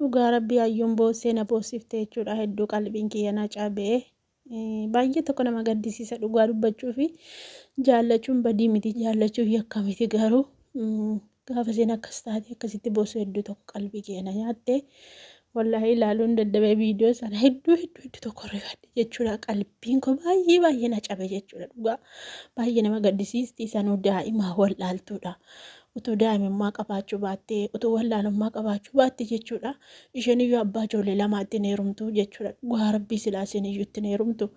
Dhugaa rabbii ayyuun boossee na boossifte jechuudha hedduu qalbiin kiyya na cabee baay'ee tokko nama gaddisiisa dhugaa dubbachuu fi jaallachuun badii miti jaallachuun yakka miti garuu gaafa isheen akkas taate akkasitti boossu hedduu tokko qalbii kiyya na nyaatte wallaahi ilaaluun dadhabee viidiyoo sana hedduu hedduu hedduu tokko rifadhe jechuudha qalbiin koo baay'ee baay'ee na cabe jechuudha dhugaa baay'ee nama gaddisiisti sanuu daa'imaa wallaaltuudha Utuu daa'imummaa qabaachuu baattee, utuu wallaalummaa qabaachuu baatte jechuudha. Isheen iyyuu abbaa ijoollee lamaatti hin heerumtu jechuudha. Dhugaa rabbii silaa isheen iyyuu itti hin heerumtu.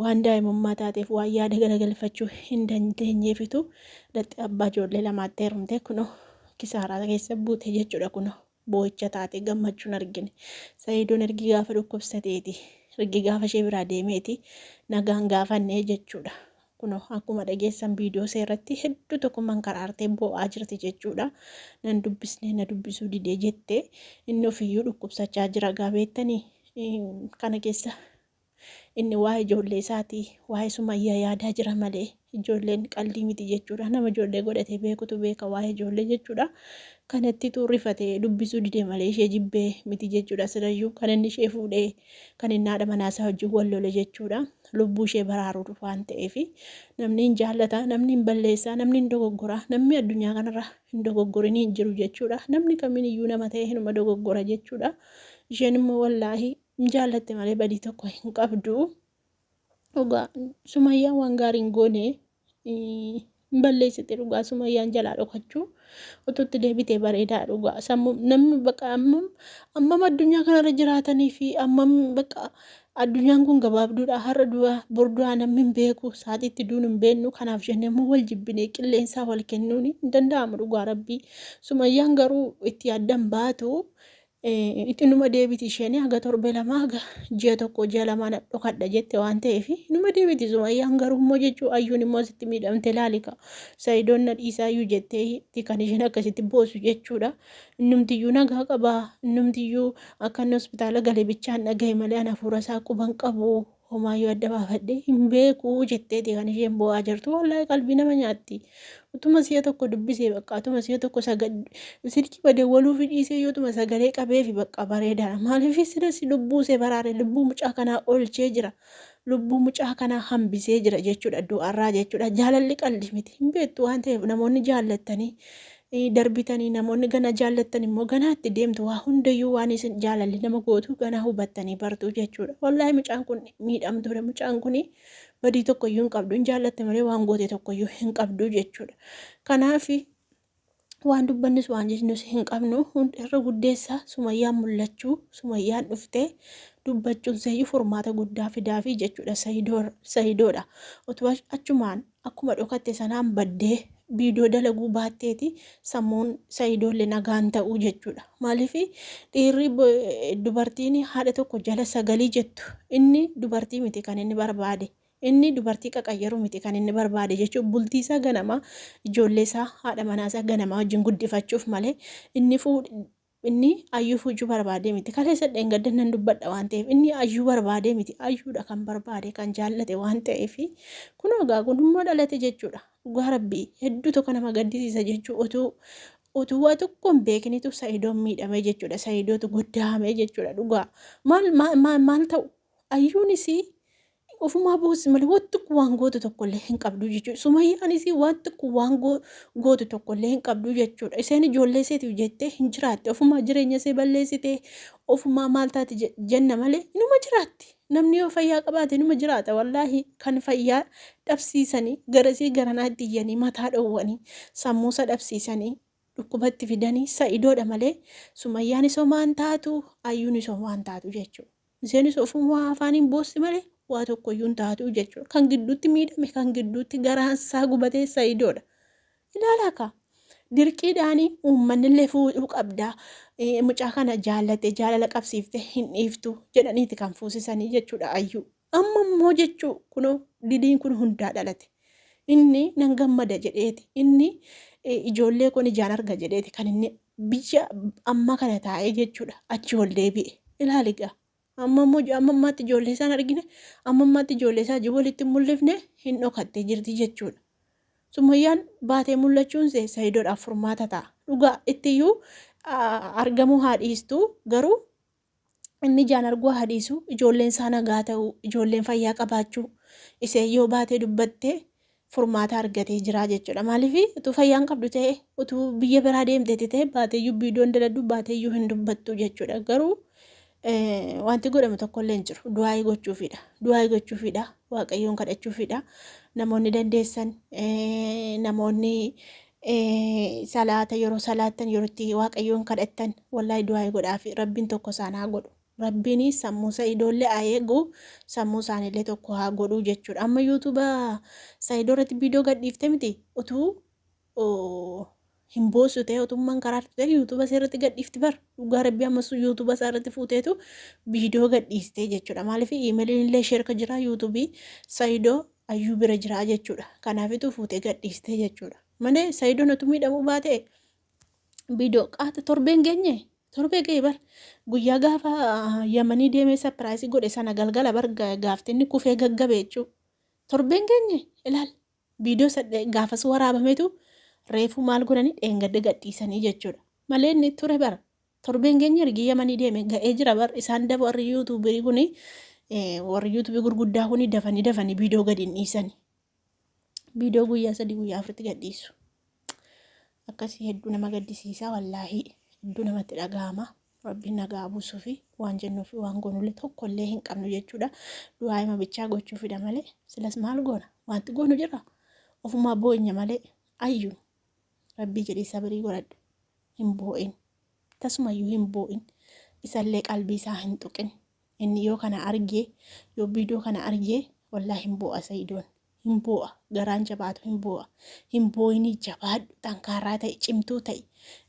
Waan daa'imummaa taateef waan yaada galagalfachuu hin dandeenyeefitu dhaxxee abbaa ijoollee lamaatti heerumte kunoo kisaaraa keessa buute jechuudha kunoo boo'icha taate gammachuun argine. Sa'iidoon ergi gaafa dhukkubsateeti ergi gaafa ishee biraa deemeeti nagaan gaafannee jechuudha. Kunoo akkuma dhageessan viidiyoo ishee irratti hedduu tokko mankaraartee boo'aa jirti jechuudha. Nan dubbisnee na dubbisuu didee jette inni ofiyyuu dhukkubsachaa jira gaa beektanii kana keessa inni waa'ee ijoollee isaatii waa'ee sumayyaa yaadaa jira malee ijoolleen qaldii miti jechuudha. Nama ijoollee godhatee beekutu beeka waa'ee ijoollee jechuudha. Kanattitu rifatee dubbisuu dide malee ishee jibbee miti jechuudha. Silayyuu kan inni ishee fuudhee kan inni haadha manaa isaa wajjin wal lole jechuudha. Lubbuu ishee baraaruuf waan ta'eef namni hin jaallata, namni hin balleessa, namni hin dogoggora, namni addunyaa kanarra hin dogoggorin hin jiru jechuudha. Namni kamiin iyyuu nama ta'e hinuma dogoggora jechuudha. Isheen immoo wallaahi hin jaallatte malee badii tokko hin qabdu. Dhugaa sumayyaan waan gaarii hin goone hin balleessite dhugaa sumayyaan jalaa dhokachuu ututti deebitee bareedaa dhugaa sammuu namni bakka ammam ammam addunyaa kanarra jiraatanii fi ammam bakka addunyaan kun gabaabduudha har'a du'a bor du'aa namni hin beeku sa'aatiitti duun hin beeknu kanaaf jennee immoo wal jibbinee qilleensaa wal kennuun hin danda'amu dhugaa rabbii sumayyaan garuu itti addan baatu Itti numa deebiti isheen haga torbee lamaa haga ji'a tokko ji'a lamaa na dhokadha jette waan ta'eef numa deebiti sumayyaan garuu immoo jechuu ayyuun immoo asitti miidhamte laalika sayidoon na dhiisaayyuu jettee itti kan isheen akkasitti boosu jechuudha innumtiyyuu nagaa qabaa innumtiyyuu akka inni hospitaala gale bichaan dhagahe malee an hafuura isaa quban qabu homaayyuu adda baafadhee hin beeku jetteeti kan isheen boo'aa jirtu. Wallaahi qalbii nama nyaatti. Utuma si'a tokko dubbisee bakka utuma si'a tokko silkii badawwaluufi dhiisee yoo utuma sagalee qabeefi bakka bareedaadha. Maaliif silas lubbuu ishee baraare lubbuu mucaa kanaa oolchee jira. Lubbuu mucaa kanaa hambisee jira jechuudha du'arraa jechuudha. Jaalalli qaldi miti hin beektu waan ta'eef namoonni jaallattanii darbitanii namoonni gana jaallattan immoo ganaa itti deemtu waa hundayyuu waan isin jaalalli nama gootu ganaa hubattanii bartuu jechuudha. Wallaahi mucaan kun miidhamtuudha. Mucaan kun badii tokkoyyuu hin qabdu. Hin jaallatte malee waan goote tokkoyyuu hin qabdu jechuudha. Kanaaf waan dubbannis waan jechnus hin qabnu. Irra guddeessa sumayyaan mul'achuu sumayyaan dhuftee dubbachuun seeyyuu furmaata guddaa fidaafii jechuudha sayidoodha. Utuu achumaan Akkuma dhokatte sanaan baddee viidiyoo dalaguu baatteeti sammuun sayidoollee nagaan ta'uu jechuudha. Maaliif dhiirri dubartiin haadha tokko jala sagalii jettu inni dubartii miti kan inni barbaade. Inni dubartii qaqayyaru miti kan inni barbaade jechuun bultii isaa ganamaa ijoollee isaa haadha manaa isaa ganamaa wajjin guddifachuuf malee inni Inni ayyuu fuuchuu barbaadee miti. Kaleessa dheengadda nan dubbadha waan ta'eef inni ayyuu barbaadee miti. Ayyuudha kan barbaade kan jaallate waan ta'eef kunoo egaa kun immoo dhalate jechuudha. Dhugaa rabbii hedduu tokko nama gaddisiisa jechuu utuu utuu waa tokko hin beekinitu sa'idoon miidhamee jechuudha. Sa'idootu goddaamee jechuudha dhugaa. Maal maal maal maal ta'u ayyuunis ofumaa boossi malee waan tokko waan gootu tokkollee hin qabdu jechuudha. Sumayyaanis waan tokko waan gootu tokkollee hin qabdu jechuudha. Isheen ijoollee isheetiif jettee hin jiraatti. Ofumaa jireenya ishee balleessitee ofumaa maal taati jenna malee inuma jiraatti. Namni yoo fayyaa qabaate inuma jiraata. Wallaahi kan fayyaa dhabsiisanii garasii garanaa itti iyyanii mataa dhowwanii sammuusa dhabsiisanii dhukkubatti fidanii sa'idoodha malee sumayyaanis homaa hin taatu ayyuunis homaa hin taatu jechuudha. Isheenis ofumaa afaaniin boossi malee waa tokkoyyuu hin taatu jechuudha. Kan gidduutti miidhame, kan gidduutti garaan isaa gubatee Sa'idoodha. Ilaalaa kaa. Dirqiidhaan uummanni fuudhuu qabda. Mucaa kana jaallatte jaalala qabsiifte hin dhiiftu jedhaniiti kan fuusisanii jechuudha ayyuu. Amma immoo jechuu kunoo didiin kun hundaa dhalate. Inni nan gammada jedheeti. Inni ijoollee kun ijaan arga jedheeti kan inni biyya amma kana taa'ee jechuudha achi ol deebi'e ilaali gaa amma immoo amma ammaatti ijoollee isaan argine amma ammaatti ijoollee isaa wajjin walitti hin mul'ifne hin dhokattee jirti jechuudha. Sumayyaan baatee mul'achuun see sayidoodhaaf furmaata ta'a. Dhugaa ittiyyuu argamuu haa dhiistu Garuu inni ijaan arguu haa dhiisu, ijoolleen isaa nagaa ta'uu, ijoolleen fayyaa qabaachuu, iseen yoo baatee dubbatte furmaata argatee jira jechuudha. Maaliif utuu fayyaan qabdu ta'e, utuu biyya biraa deemteeti ta'e, baateeyyuu viidiyoon daladdu, baateeyyuu hin dubbattu jechuudha. Garuu wanti godhamu tokkollee hin jiru. Du'aayii gochuufidha. Du'aayii gochuufidha. Waaqayyoon kadhachuufidha. Namoonni dandeessan, namoonni salaata yeroo salaattan, yeroo itti Waaqayyoon kadhattan, wallaahi du'aayii godhaafi. Rabbiin tokko isaan haa godhu. Rabbiin sammuu Sa'idoollee haa eegu, sammuu isaaniillee tokko haa godhu jechuudha. Amma yuutuuba Sa'idoo irratti viidiyoo gadhiifte miti, utuu hin boossu ta'e, utummaan karaa ta'e, yuutuuba isaa irratti gadhiifti bar. Dhugaa Rabbii, ammas yuutuuba isaa irratti fuuteetu viidiyoo gadhiiste jechuudha. Maaliif iimeeliin illee sheerka jira, yuutuubii Sa'idoo Ayyuu bira jira jechuudha. Kanaafitu fuutee gadhiiste jechuudha. Malee Sa'idoon utuu miidhamuu baate viidiyoo qaata torbeen geenye, torbee ga'e bar. Guyyaa gaafa Yamanii deemee sapiraayisii godhe sana galgala bar gaaftinni kufee gaggabe jechuudha. Torbeen geenye ilaal, viidiyoo gaafas waraabametu reefuu maal godhanii dheengadda gadhiisanii jechuudha. Malee inni ture bara. Torbeen geenye, ergi Yamanii deeme ga'ee jira bar. Isaan dafa warri yuutuubirii kuni, warri yuutuubii gurguddaa kuni dafanii dafanii viidiyoo gadi hin dhiisani. Viidiyoo guyyaa 3, guyyaa 4tti gadhiisu. Akkasii hedduu nama gaddisiisa, wallaahi hedduu namatti dhaga'ama. Rabbiin nagaa buusuu fi waan jennuu fi waan goonullee tokkollee hin qabnu jechuudha. Du'aa'ima bichaa gochuufidha malee silas maal goona? Wanti goonu jira. Ofumaa boonya malee. Ayyu, Rabbii jedhii sabirii godhadhu. Hin boo'in. Tasumayyuu hin boo'in. Isallee qalbii isaa hin tuqin. Inni yoo kana argee, yoo viidiyoo kana argee, wallaahi hin boo'a Sa'idoon. Hin boo'a. Garaan jabaatu hin boo'a. Hin boo'inii, jabaadhu. Xankaarraa ta'i, cimtuu ta'i.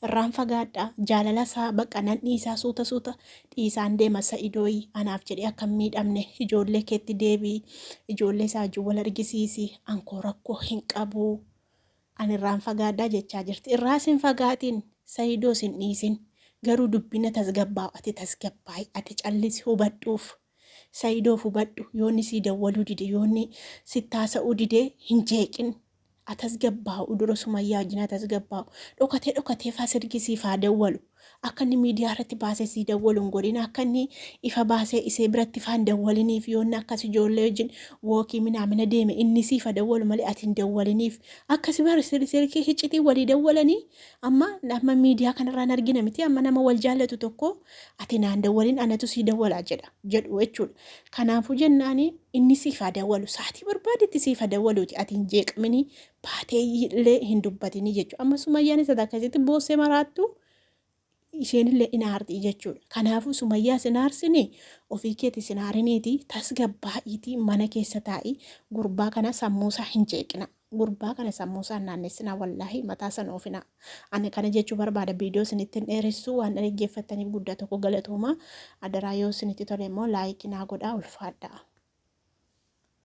Irraan fagaadhaa. Jaalala isaa baqa nan dhiisaa, suuta suuta dhiisaan deema Sa'idooyi. Anaaf jedhee akka hin miidhamne ijoollee keetti deebi'i. Ijoollee isaa wajjin wal argisiisi. Ankoo rakkoo hin qabu. Ani irraan fagaadhaa jechaa jirti. Irraas hin fagaatiin, Sa'idoos hin dhiisin. Garuu dubbina tasgabbaa'u, ati tasgabbaa'i, ati callisi, hubadhuuf. Sa'idoof hubadhu. Yoo inni sii dawwaluu dide, yoo inni sitti haasa'uu dide, hin jeeqin. Atasgabbaa'u dura Sumayyaa wajjin atasgabbaa'u. Dhokatee dhokatee faa silkii siif haa dawwalu. Akka inni miidiyaa irratti baasee sii dawwalu hin godhin. Akka inni ifa baasee isee biratti faa hin dawwaliniif. Yoo inni akkas ijoollee wajjin wookii minaamina deeme, inni siif haa dawwalu malee ati hin dawwaliniif. Akkasi bara silkii hiccitii walii dawwalanii amma amma miidiyaa kanarraan argina miti. Amma nama wal jaallatu tokko ati naan dawwalin, anatu sii dawwalaa jedha jedhu jechuudha. Kanaafuu jennaani inni siif haa dawwalu, sa'aatii barbaadetti siif haa dawwaluuti, ati hin jeeqaminii, baatee illee hin dubbatinii jechuudha. Amma Sumayyaan isa akkasitti boossee maraattu, isheen illee in aartii jechuudha. Kanaafuu Sumayyaa sin aarsinii, ofii keeti sin aariniiti, tasgabbaa'iitii mana keessa taa'i. Gurbaa kana sammuusaa hin jeeqina. Gurbaa kana sammuu isaa hin naannessinaa, wallaahi mataa san oofinaa. Ani kana jechuu barbaada, viidiyoo isinitti hin dheeressu. Waan dhaggeeffattaniif guddaa tokko galatooma. Adaraa, yoo isinitti tole immoo laayikii naa godhaa, ulfaadhaa.